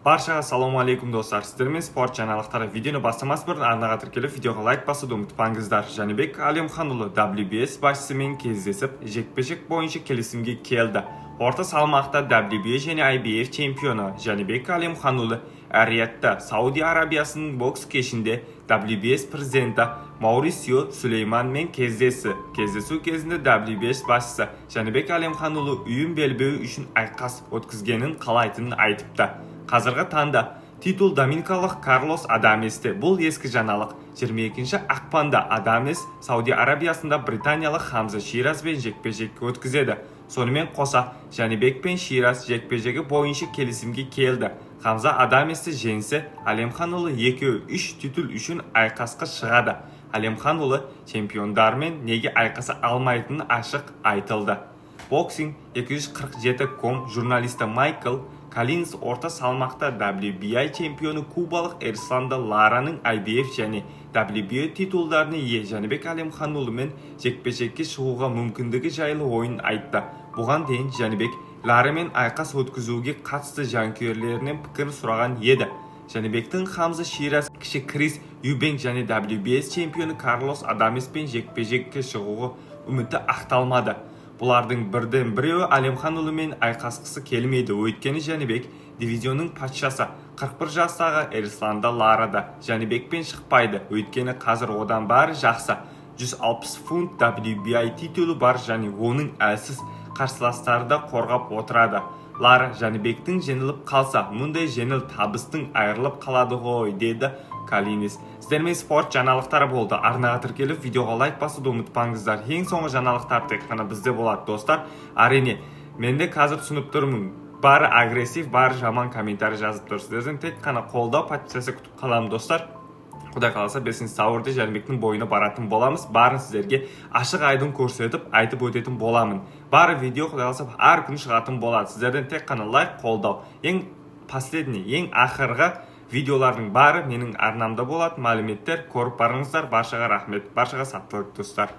Баршаға ассалаумағалейкум, достар! Сіздермен спорт жаңалықтары. Видеоны бастамас бұрын арнаға тіркеліп, видеоға лайк басуды ұмытпаңыздар. Жәнібек Әлімханұлы WBS басшысымен кездесіп, жекпе-жек бойынша келісімге келді. Орта салмақта WBA және IBF чемпионы Жәнібек Әлімханұлы Эр-Риядта, Сауди Арабиясының бокс кешінде WBS президенті Маурисио Сулейманмен кездесті. Кездесу кезінде WBS басшысы Жәнібек Әлімханұлы ұйым белбеуі үшін айқас өткізгенін қалайтынын айтыпты. Қазіргі таңда титул доминикалық Карлос Адаместе. Бұл ескі жаңалық. 22 ақпанда Адамес Сауди Арабиясында британиялық Хамза Ширазбен жекпе-жек өткізеді. Сонымен қоса Жәнібек пен Шираз жекпе-жегі бойынша келісімге келді. Хамза Адаместі жеңсе, Әлемханұлы екеуі үш титул үшін айқасқа шығады. Әлемханұлы чемпиондармен неге айқаса алмайтыны ашық айтылды. Boxing 247.com журналисті Майкл Коллинз орта салмақта WBA чемпионы кубалық Эрисланда Лараның IBF және WBA титулдарына ие Жәнібек Әлімханұлымен жекпе-жекке шығуға мүмкіндігі жайлы ойын айтты. Бұған дейін Жәнібек Ларамен айқас өткізуге қатысты жанкүйерлерінен пікір сұраған еді. Жәнібектің Хамза Шираз, кіші Крис Юбенк және WBS чемпионы Карлос Адамеспен жекпе-жекке шығуға үміті ақталмады. Бұлардың бірден біреуі Әлемханұлымен айқасқысы келмейді, өйткені Жәнібек дивизионның патшасы. 41 жастағы Эрисланда Лара да Жәнібекпен шықпайды, өйткені қазір одан бәрі жақсы. 160 фунт WBA титулы бар және оның әлсіз қарсыластары да қорғап отырады. Лара Жәнібектің жеңіліп қалса, мұндай жеңіл табыстың айырылып қалады ғой, деді Коллинз. Сіздермен спорт жаңалықтары болды. Арнаға тіркеліп, видеоға лайк басуды ұмытпаңыздар. Ең соңғы жаңалықтар тек қана бізде болады, достар. Әрине, мен де қазір түсініп тұрмын, бәрі агрессив, бәрі жаман комментарий жазып тұр. Сіздерден тек қана қолдау, подписаться күтіп қаламын, достар. Құдай қаласа, 5 сәуірде Жәнібектің бойына баратын боламыз. Барын сіздерге ашық айдын көрсетіп, айтып өтетін боламын. Бары видео, құдай қаласа, әр күні шығатын болады. Сіздерден тек қана лайк, қолдау. Ең последний, ең ақырғы видеолардың бәрі менің арнамда болады, мәліметтер көріп барыңыздар. Баршаға рахмет, баршаға сәттілік, достар!